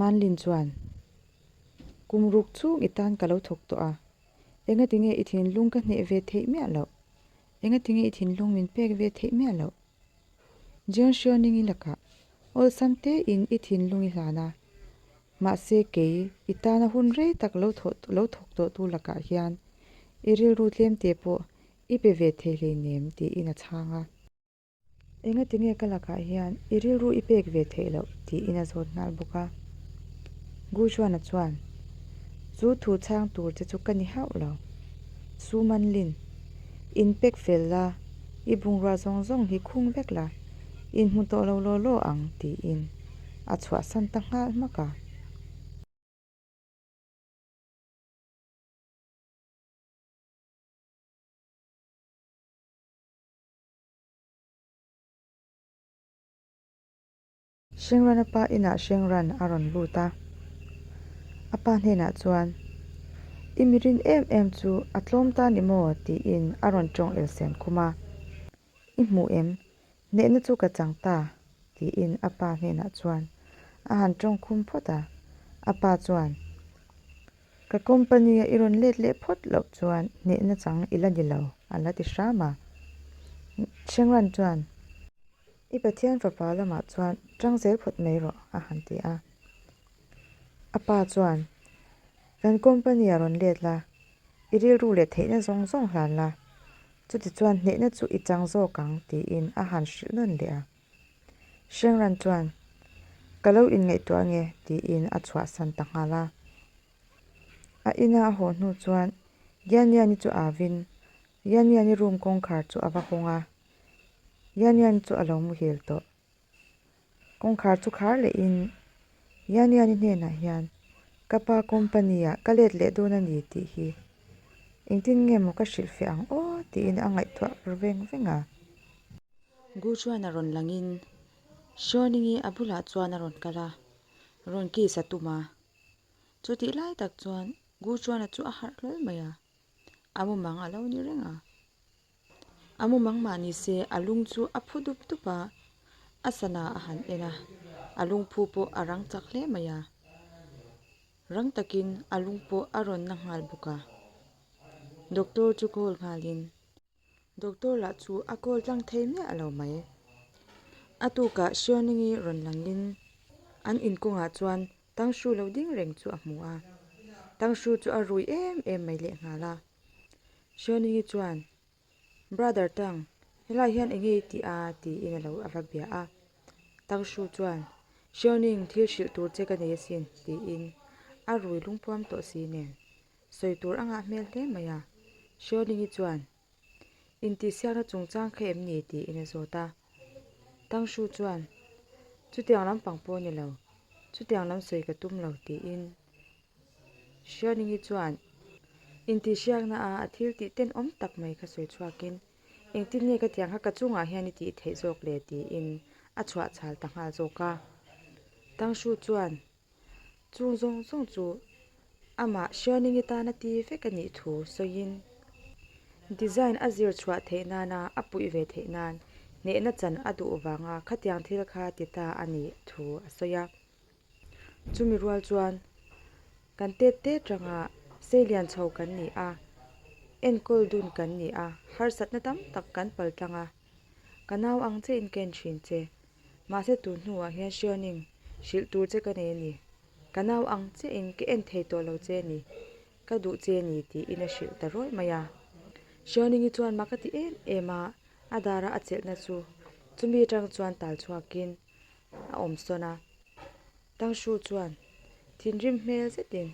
Manlin chuan, Kum ruk chhung i tan ka lo thawk tawh a, engati nge i thinlung ka hneh ve theih miah loh? Engati nge i thinlung min pek ve theih miah loh? Jian Xiaoning-i lakah awlsam tein i thinlung i hlan a, mahse kei i tana hun rei tak lo thawh lo thawk tawhtu lakah hian i rilru tlemte pawh i pe ve thei hleinem tiin a chhang a. Engati nge ka lakah hian i rilru i pek ve theih loh tiin a zawt nghal bawk a. Gu Chuana chuan, Chu thu chhang tur che chu ka ni hauh lo. Su Man Lin, in pek fel la, i bungrua zawng zawng hi khung vek la, in hmu tawh lo law law ang tiin a chhuahsan ta nghal hmak a. Hringran a pa inah Hringran a rawn lut a, a pa hnenah chuan, I mi rin em em chu a tlawm ta ni maw? tiin a rawn tawng elsen khum a. I hmuh em? Hnehna chu ka chang ta, tiin a pa hnenah chuan a han tawng khum phawt a. A pa chuan, Ka company-a i rawn let leh phawt loh chuan hnehna chang i la ni lo, a la ti hram a. Hrengran chuan, I Pathian fapa lamah chuan tang zel phawt mai rawh, a han ti a. A pa chuan, Kan company-a rawn let la, i rilru leh theihna zawng zawng hlan la, chutichuan hnehna chu i chang zawk ang, tiin a han hrilh nawn leh a. Hrengran chuan, Ka lo inngaihtuah nge? tiin a chhuahsan ta nghal a. A ina a haw hnu chuan Yanyan-i chu avin Yanyan-i room kawngkhar chu a va hawng a, Yanyan chu a lo muhil tawh. Kawngkhar chu khar lehin Yanyan-i hnenah hian, Ka pa company-ah ka let leh dawn a ni tih hi engtin nge maw ka hrilhfiah ang aw? tiin a ngaihtuah veng veng a. Gu chuan a rawn langin Hruaningi a bulah chuan a rawn kal a, rawn kiss a tum a. Chutih lai tak chuan Gu chuan a chu a harh hlawl mai a, a mumang a lo ni reng a. A mumang mah ni se a lung chu a phu dup dup a, a sana a han en a, a lungphu pawh a rang chak hle mai a. Rang takin a lung pawh a rawn na nghal bawk a. Doctor chu call nghalin. Doctor lah chu a call tlang thei miah lo mai. A tukah Hrianingi rawn langin an inkawngah chuan Tangshu lo ding reng chu a hmu a. Tangshu chu a rui em em mai lehnghal a. Hrianingi chuan, Brother Tang, helai hian eng nge i tih a? tiin a lo a va bia a. Tangshu chuan, Hrianing, thil hrilh tur che ka nei asin, tiin a rui lungpuam tawh si nen. Sawi tur a ngah hmel hle mai a, Hrialingi chuan, Intihsiakna chungchang kha em ni? tiin a zawt a. Tangshu chuan, Chutiang lampang pawh ni lo, chutiang lam sawi ka tum lo, tiin Hrialingi chuan intihsiakna a a thil tih tenawm tak mai kha sawi chhuakin, Engtin nge ka tiang kha ka chungah hian i tih theih zawk le? tiin a chhuahchhal ta nghal zawk a. Tangshu chuan, Chung zawng zawng chu amah Hrianingi tana ti vek a nih thu sawiin design a zir chhuah theih nana a puih ve theih nan hnehna chan a duh vanga khatiang thil kha ti ta a nih thu a sawi a. Chumi rual chuan kan tet tet ranga seilian chho kan ni a, enkawl dun kan ni a, harsatna tam tak kan paltlang a, ka nau ang chiahin ka en thin che. Mahse tun hnuah hian Hrianing hrilh tur che ka nei a ni. Ka nau ang chiahin ka en thei tawh lo che a ni. Ka duh che a ni tiin a hrilh ta rawih mai a. Hrianingi chuan mak a ti em em a, a dara a chelhna chu chumi atang chuan tal chhuakin a awm sawn a. Tangshu chuan thinrim hmel zetin.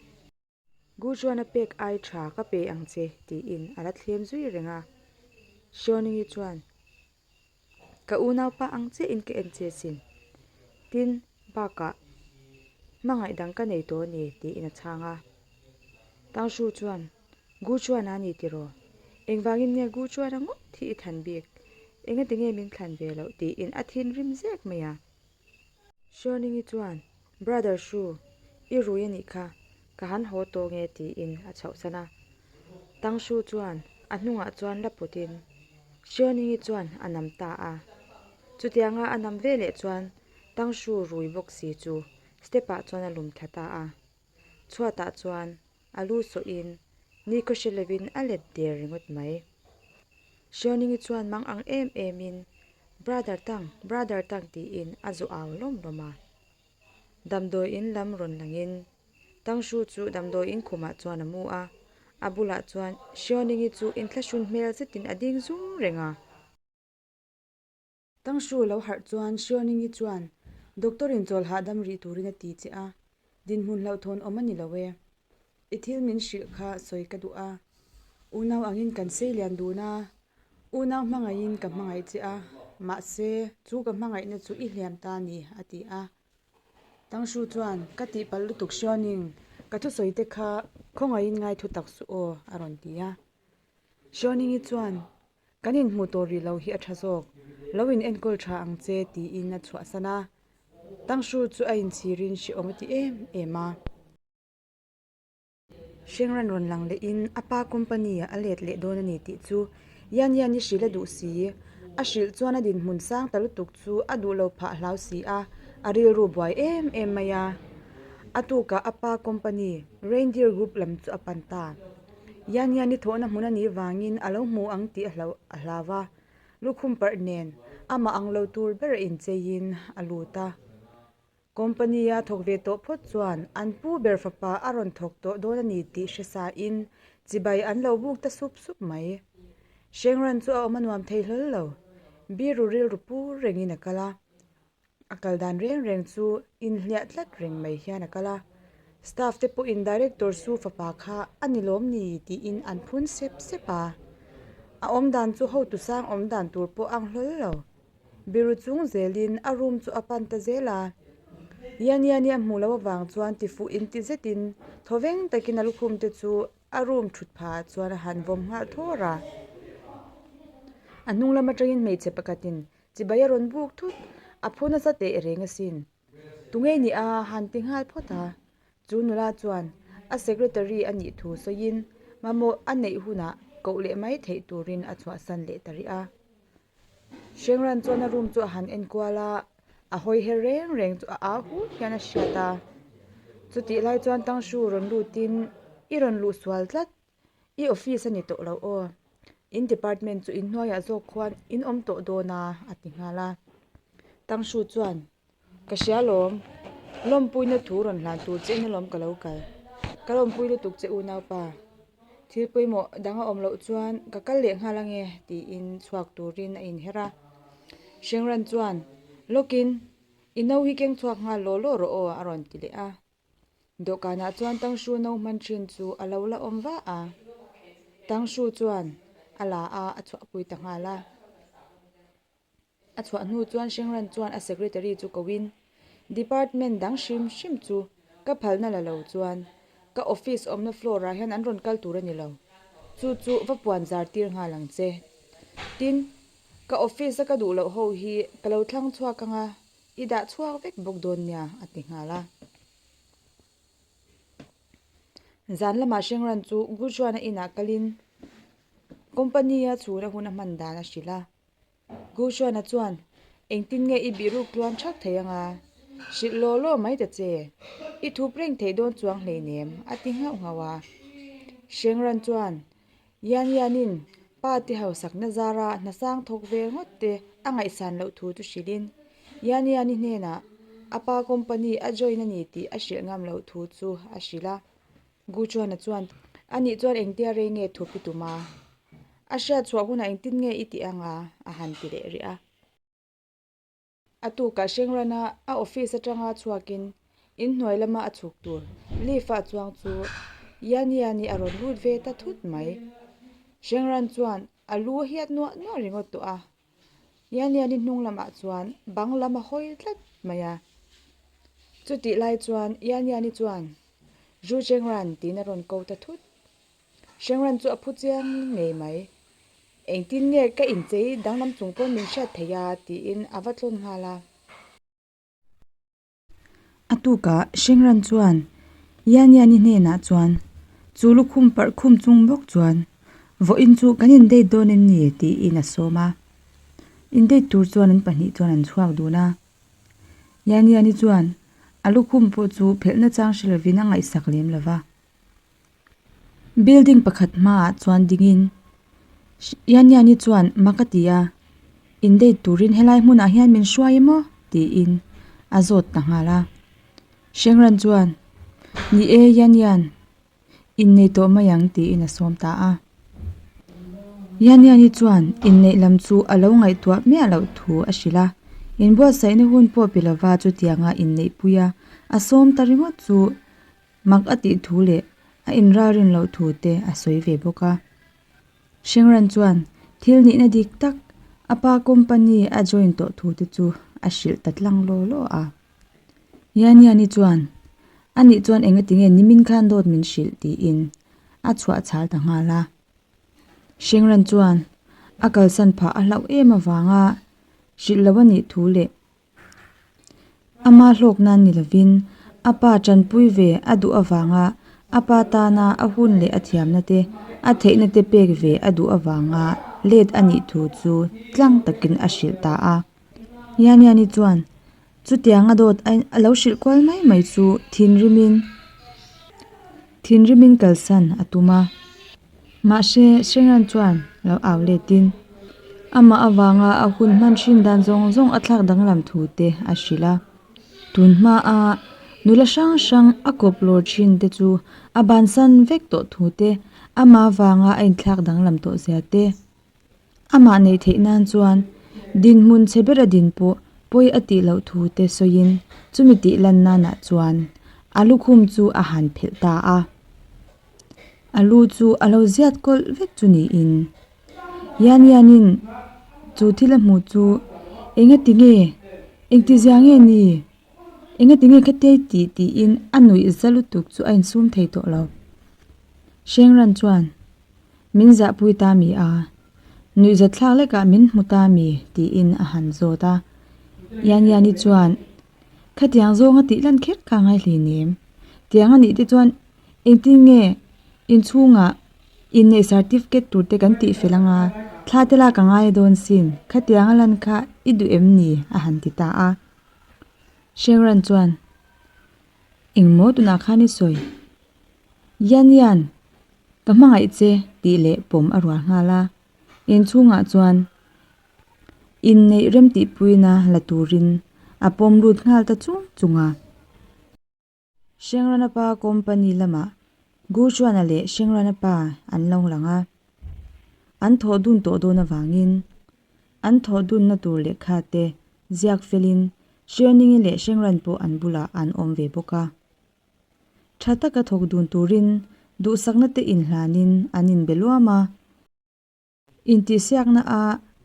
Gu chuan a pek ai tha ka pe ang che tiin a la thlem zui reng a. Hrianingi chuan Ka unaupa ang chiahin ka en che sin. Tin, bakah hmangaih dang ka nei tawh a ni tiin a chhang a. Tangshu chuan Gu chuan a ni tiraw? Engvangin nge Gu chuan a ngawt hi i thlan bik? Engati nge min thlan ve loh tiin a thinrim zek mai a. Hrianingi chuan, Brother Shu, i rui a nih kha, ka han haw tawh nge tiin a chhohsan a. Tang Shu chuan a hnungah chuan la pawtin Hrianingi chuan a nam ta a. Chutianga a nam veleh chuan Tang Shu rui bawk si chu Step ah chuan a lum thla ta a. Chhuatah chuan a lu sawhin nikhaw hre lovin a let der ringawt mai. Hriawningi chuan mang ang em emin Brother Tang, Brother Tang tiin a zu au lawm lawm a. Damdawi in lam rawn langin Tang Shu chu damdawi in khumah chuan a mu a, a bulah chuan Hriawningi chu inthlahrun hmel zetin a ding zum reng a. Tang Shu lo harh chuan Hriawningi chuan Doctor in chawl hahdam rih turin a ti che a, dinhmun hlauhthawn awm a ni lo e. I thil min hrilh kha sawi ka duh a, unau angin kan sei lian dun a, unau hmangaihin ka hmangaih che a, mahse chu ka hmangaihna chu i hliam ta a ni a ti a. Tang Shu chuan ka tihpalh lutuk Hriawning, ka thusawi te kha khawngaihin ngai thu tak suh aw a rawn ti a. Hriawningi chuan Kan inhmuh tawh rih lo hi a tha zawk, lo in enkawl tha ang che tiin a chhuahsan a. Tangshu chu a inchhirin hrehawm a ti em em a. Hrengran rawn lang lehin a pa company ah a let leh dawn a ni tih chu Yan Yan i hrilh a duh si. A hrilh chuan a dinhmun sang ta lutuk chu a duh lo phah hlau si a, a rilru buai em em mai a. A tukah a pa company Reindeer Group lam chu a pan ta. Yan hian i thawhna hmun a nih vangin a lo hmu ang tih a hlo a hlau a, lukhum parh nen amah ang lo tur ber a incheiin a lut a. Company-a thawk ve tawh phawt chuan an pu ber fapa a rawn thawk tawh dawn a ni tih hre sain chibai an lo buk ta sup sup mai. Hrengran chu a awm a nuam thei hlawl lo. Biru rilru pur rengin a kal a. A kal dan reng reng chu inhliah tlat reng mai hian a kal a, staff te pawhin director Su fapa kha a ni lawm ni tiin an phun sep sep a. A awm dan chu hotu sang awm dan tur pawh ang hlawl lo. Biru chung zelin a room chu a pan ta zel a. Yan Yan-i a hmuh loh avang chuan tifuh inti zetin thawveng takin a lukhum te chu a room thut phah chuan a han vawm nghal thawr a. A hnung lam atangin hmeichhe pakhatin Chibai a rawn buk thut, a phu nasa teh reng asin. Tunge ni a han ti nghal phawt a, chu nula chuan a secretary a nih thu sawiin mamawh a neih hunah koh leh mai theih turin a chhuahsan leh ta rih a. Hrengran chuan a room chu a han enkual a, a hawi her reng reng chu a au hut hian a hriat a. Chutih lai chuan Tangshu rawn lutin i rawn luh sual tlat I office a ni tawh lo aw, in department chu in hnuaiah zawk khuan in awm tawh dawn a, a ti nghal a. Tangshu chuan, Ka hria lawm, lawmpuina thu rawn hlan tur che in alawm ka lo kal. Ka lawmpui lutuk che unaupa. Thil pawimawh dang a awm loh chuan ka kal leh nghal ange, tiin chhuak turin a inher a. Hrengran chuan, Lawkin, i no hi keng chhuak nghal law law rawh aw, a rawn ti leh a. Dawhkanah chuan Tangshu no hman thin chu a lo la awm vah a, Tangshu chuan a la a, a chhuahpui ta nghal a. A chhuah hnu chuan Hrengran chuan a secretary chu koin, Department dang hrim hrim chu ka phalna la lo chuan ka office awmna floor ah hian an rawn kal tur a ni lo, chu chu va puan zar tir nghal ang che. Tin, ka office a ka duh loh ho hi ka lo thlang chhuak ang a, I dah chhuak vek bawk dawn nia, a ti nghal a. Zan lamah Hrengran chu Guchuana inah kalin company-a chhura hun a hman dan a hrilh a. Guchuana chuan, Engtin nge i bihruk tluan thak thei anga? Hrilh law law mai ta che. I thup reng thei dawn chuang hleinem, a ti nghauh nghauh a. Hrengran chuan, Yan Yanin pa te hausakna zara hnasang thawk ve ngawt te a ngaihsan loh thu chu hrilhin Yan Yani hnenah a pa company a join a ni tih a hrilh ngam loh thu chu a hrilh a. Gu Chuana chuan, Anih chuan engtia rei nge thup i tum a? A hriat chhuah hunah engtin nge i tih ang a? a han ti leh rih a. A tukah Hrengrana a office atanga chhuakin inhnuai lama a chhuk tur lift ah chuang chu Yan Yan-i a rawn lut ve ta thut mai. Hrengran chuan a lu a hiat nuah nuah ringawt tawh a. Yan Yan-i hnung lamah chuan bang lam a hawi tlat mai a. Chutih lai chuan Yan Yan-i chuan Zhu Chengran tiin a rawn ko ta thut. Hrengran chu a phu chiang ngei mai. Engtin nge ka inchei danglam chung pawn min hriat thei a tiin a va tlawn nghal a. A tukah Hrengran chuan Yan Yan-i hnenah chuan chu lukhum parh khum chung bawk chuan vawiin chu kan in date dawn em ni tiin a sawm a. In date tur chuan an pahnih chuan an chhuak dun a. Yan Yan-i chuan. A lukhum pawh chu phelh nachang hre lovin a ngaihsak lem lo va. Building pakhat hmaah chuan dingin Yan Yan-i chuan mak a ti a, In date turin helai hmunah hian min hruai emaw? tiin a zawt ta nghal a. Hrengran chuan, Ni e Yan Yan, innei tawh mai ang tiin a sawm ta a. Yan Yan-i chuan inneih lam chu a lo ngaihtuah miah loh thu a hrilh a, inbuatsaihna hun pawh pe lova chutianga inneihpuia a sawm ta ringawt chu Mak a tih thu leh a inralrin loh thu te a sawi ve bawk a. Hrengran chuan thil nihna dik tak a pa company a join tawh thu te chu a hrilh ta tlang law law a. Yaniani chuan, Anih chuan engatinge nimin khan dawt min hrilh tiin a chhuah chhal ta nghal a. Hrengran chuan a kalsan phah a hlauh em avanga hrilh lo a nih thu leh Ama hlawk nan ni lovin a pa tanpui ve a duh avanga a pa tana a hun leh a thiamna te, a theihna te pek ve a duh avanga let a nih thu chu tlang takin a hrilh ta a. Yaniani chuan chutianga dawt a lo hrilh kual mai mai chu thinrimin thinrimin kalsan a tum a. Mahse, Shengran chuan lo au letin amah avanga a hun hman hrin dan zawng zawng a thlak danglam thu te a hrilh a. Tun hmaa nula hrang hrang a kawp lawr thin te chu a bansan vek tawh thu te, amah avanga a inthlak danglam tawh zia te, Amah neih theih nan chuan dinhmun chhe bera din pawh pawi a tih loh thu te sawiin chumi tih lan nanah chuan a lukhum chu a han phelh ta a. A lu chu a lo ziat kawlh vek chu niin Yan Yanin chu thil a hmuh chu engati nge, engtizia nge ni, engati nge khatia tih tiin a nuih za lutuk chu a insum thei tawh lo. Hrengran chuan. Min zahpui ta mi a? Nuihzat thlak lekah min hmu ta mi? tiin a han zawt a. Yan Yani chuan, Khatiang zawnga tih lan kher ka ngai hleinem. Tiang a nih te chuan engtin nge inchhungah inneih certificate tur te kan tih fel anga, thla te lak a ngai dawn sin, khatiang a lan kha i duh em ni? a han ti ta a. Hrengran chuan, Engmaw tunah khan i sawi? Yan Yan, Ka hmangaih che tih leh pawm a rual nghal a, inchhungah chuan inneih remtihpuina la turin a pawm lut nghal ta chung chung a. Hrengrana pa company lamah Guchuana leh Hrengrana pa an lo lang a, an thawh dun tawh dawn avangin an thawh dunna tur lehkha te ziak felin Hrianingi leh Hrengran pawh an bulah an awm ve bawk a. Tha taka thawk dun turin duhsakna te inhlanin an inbe luam a. Intihsiakna a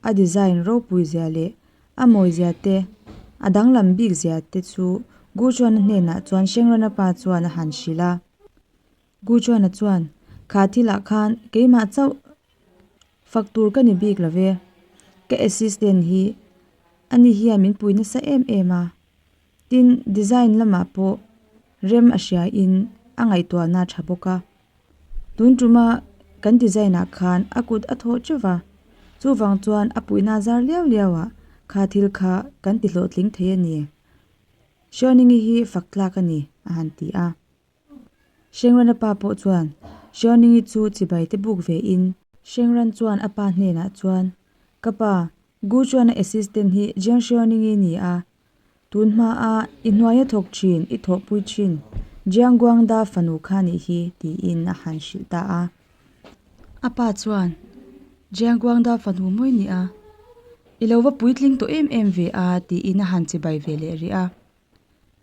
a design ropui zia leh a mawi zia te, a danglam bik zia te chu Guchuana hnenah chuan Hrengrana pa chuan a han hrilh a. Guchuana chuan, Kha thilah khan keimah chauh fak tur ka ni bik lo ve, ka assistant hi ani hian min pui nasa em em a. Tin, design lamah pawh rem a hria in a ngaihtuahna a tha bawk a. Tun tuma kan design ah khan a kut a thawh teuh va, chuvang chuan a puihna zar liau liau ah kha thil kha kan ti hlawhtling thei a ni. Hrianingi hi fak tlak a ni, a han ti a. Hrengrana pa pawh chuan Hrianingi chu chibai te buk ve in. Hrengran chuan a pa hnenah chuan, Ka pa, Gu chuan a assistant hi Jiang Hrianingi ni a, Tun hmaa i hnuaia thawk thin, i thawhpui thin, Jiang Guangda fanu kha nih hi, tiin a han hrilh ta a. A pa chuan, Jiang Guangda fanu mawi nia, i lo va puitling tawh em em ve a, tiin a han chibai ve leh rih a.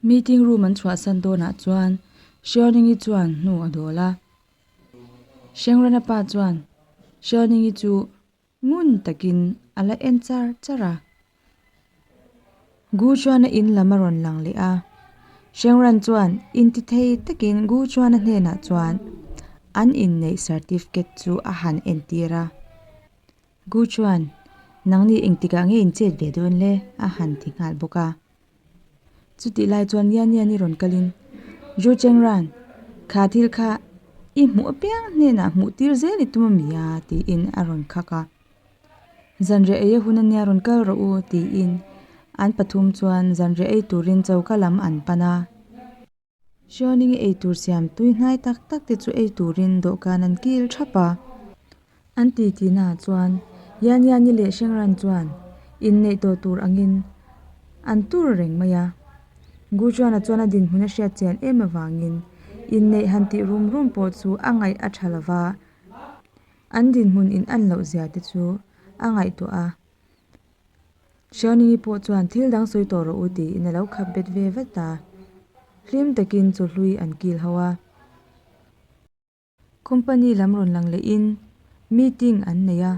Meeting room an chhuahsan dawnah chuan Xiaoningi chuan hnu a dawl a. Xiangrana pa chuan Xiaoningi chu Ngun takin a la en char char a. Gu chuan a in lam a rawn lang leh a. Hrengran chuan intithei takin Gu chuan a hnenah chuan an inneih certificate chu a han entir a. Gu chuan, Nangni engtikah nge in chet ve dawn le? a han ti nghal bawk a. Chutih lai chuan Yan Yan i rawn kalin, Zhu Chengran, kha thil kha i hmuh apiang hnenah hmuh tir zel i tum a mi a? tiin a rawn khak a. Zanriah ei a hun ania rawn kal rawh u tiin an pathum chuan zanriah ei turin choka lam an pan a. Hriawning'i eitur siam tui hnai tak tak te chu ei turin dawhkan an kil thap a. An ti tihnaah chuan Yan Yan-i leh Shengran chuan inneih tawh tur angin an tur reng mai a. Gu Chuan-a chuan a dinhmun a hriat chian em avangin inneih han tih rum rum pawh chu a ngaih a tha lo va, an dinhmun in an loh zia te chu a ngaihtuah a. Hriawning'i pawh chuan thil dang sawi tawh rawh u tiin a lo khap bet ve vat a, hlim takin chawhlui an kil ho a. Company lam rawn lang lehin meeting an nei a,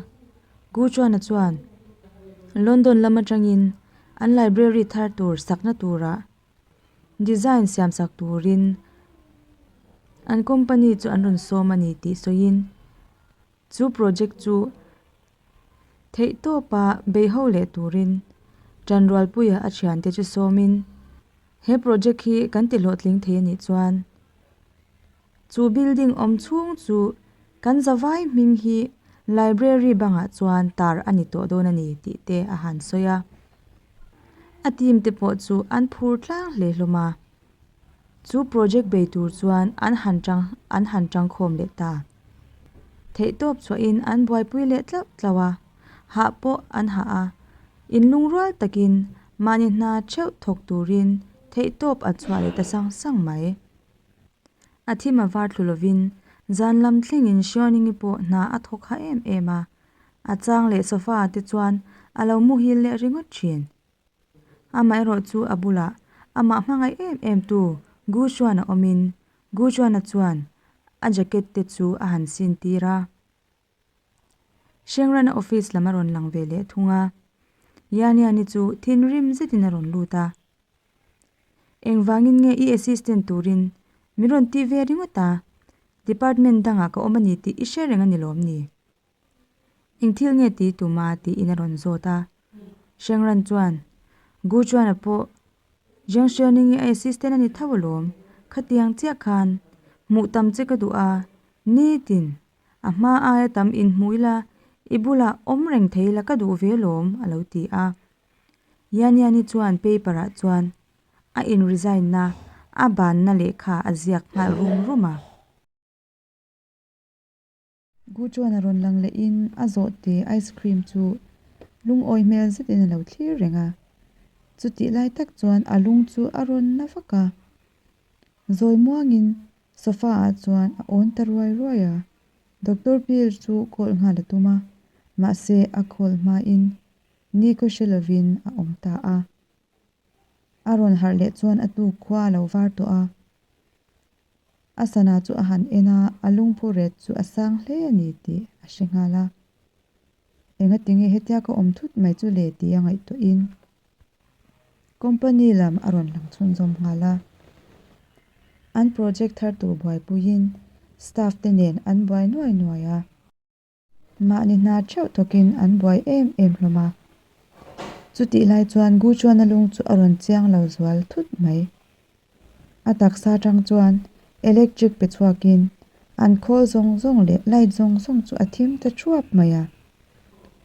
Gu Chuana chuan London lam atangin an library thar tur sakna turah design siamsak turin an company chu an rawn sawm a ni tih sawiin chu project chu theihtawpa beiho leh turin Tanrualpuia a thiante chu sawmin he project hi kan ti hlawhtling thei a nih chuan Chu building awm chhung chu kan zavai hming hi library bangah chuan tar a ni tawh dawn a ni tih te a han sawi a. A team te pawh chu an phur tlang hle hlawm a. Chu project bei tur chuan an han tang an han tangkhawm leh ta. Theihtawp chhuahin an buaipui leh tlauh tlauh a, hah pawh an hah a. Inlungrual takin mahni hna theuh thawk turin theihtawp an chhuah leh ta sang sang mai. A thim a var thlu lovin zan lam thlengin Hriawning'i pawh hna a thawk ha em em a, a chang leh sofa ah te chuan a lo muhil leh ringawt thin. Amaherawh chu a bulah amah hmangaih em em tu Gu Xuan a awmin Gu Xuan-a chuan a jacket te chu a han sin tir a. Hrengrana office lam a rawn lang ve leh thung a, Yaniani chu thinrim zetin a rawn lut a. Engvangin nge i assistant turin min rawn tih ve ringawt a? Department dangah ka awm a ni tih i hre reng a ni lawm ni? Eng thil nge ti tum a? tiin a rawn zawt a. Hrengran chuan, Gu Chuan-a pawh Zhang Xiaoning-i a assistant a ni tho alawm. Khatiang chiah khan hmuh tam che ka duh a, nitin a hma aia tam inhmu ila i bulah awm reng thei ila ka duh ve alawm, a lo ti a. Yanyani chuan paper ah chuan a in resign na a banna lehkha a ziak nghal rum rum a. Gu chuan a rawn lang leh in a zawhte ice cream chu lungawi hmel zet in a lo thlir reng a. Chutih lai tak chuan a lung chu a rawn na vak a. Zawi muangin sofa ah chuan a awn ta ruai ruai a. Doctor pill chu call nghal a tum a, mahse a call hmain Ni ka hre lovin a awm ta a. A rawn harh leh chuan a tuk khua a lo var tawh a. A sana chu a han en a, a lungphu ret chu a sang hle a ni tih a hre nghal a. Engatinge hetia ka awm thut mai chu le tih a ngaihtuahin company lam a rawn lang chhunzawm nghal a. An project thar tur buaipuiin staff te nen an buai nuai nuai a. Mahni hna theuh thawkin an buai em em hlawm a. Chutih lai chuan Gu chuan a lung chu a rawn chiang lo zual thut mai. A taksa atang chuan electric pe chhuakin an khawl zawng zawng leh light zawng zawng chu a thim ta thuap mai a.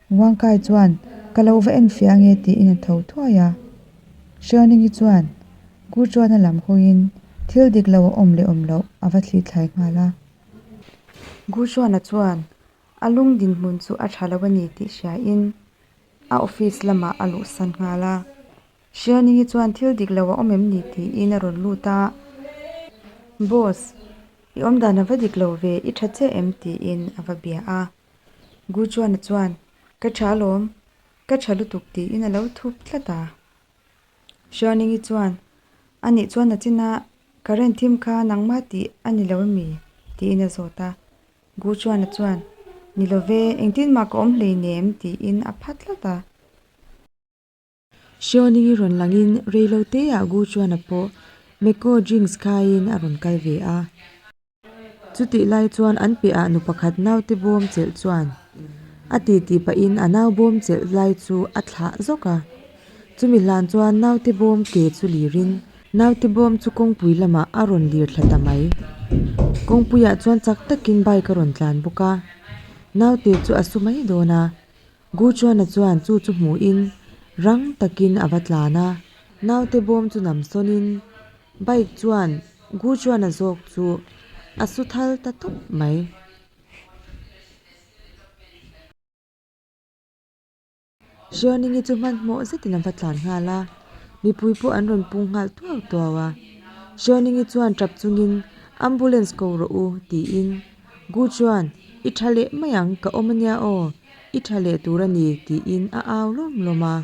Wang Kai chuan ka lo va en fiah ange tiin a tho thuai a. Hriawning'i chuan Gu chuan a lam hawiin thil dik lo a awm leh awm loh a va thli thlai nghal a. Guchuana chuan a lung dinhmun chu a tha lo a ni tih hriain a office lamah a luhsan nghal a. Hrianingi chuan thil dik lo a awm em ni tiin a rawn lut a, Boss, i awmdan a va dik lo ve, i tha chiah em tiin a va bia a. Guchuana chuan, Ka tha alawm, ka tha lutuk tiin a lo thup tlat a. Hrianingi chuan, A nih chuan a china current thim kha nangmah tih a ni lo ami? tiin a zawt a. Gu Chuana chuan, Ni lo ve, engtin mah ka awm hleinem tiin a pha tlat a. Hrianingi rawn langin reiloteah Gu Chuana pawh Meko drinks khaiin a rawn kal ve a. Chutih lai chuan an piahah nu pakhat naute bawm chelh chuan a titi pahin a nau bawm chelh lai chu a thlah zawk a. Chumi hlan chuan naute bawm ke chu lirin naute bawm chu kawngpui lamah a rawn lir thla ta mai. Kawngpuiah chuan chak takin bike a rawn tlan bawk a, naute chu a su mai dawn a. Gu Chuana chuan chu chu hmuhin rang takin a va tlan a. Naute bawm chu nam sawnin bike chuan Gu Chuan-a zawk chu a su thal ta tawp mai. Hrianingi chu hmanhmawh zetin a va tlan nghal a, mipui pawh an rawn pung nghal tuau tuau a. Hrianingi chuan tap chungin, Ambulance ko rawh u, tiin Gu chuan, I tha leh mai ang, ka awm ania aw, i tha leh tur a ni, tiin a au lawm lawm a.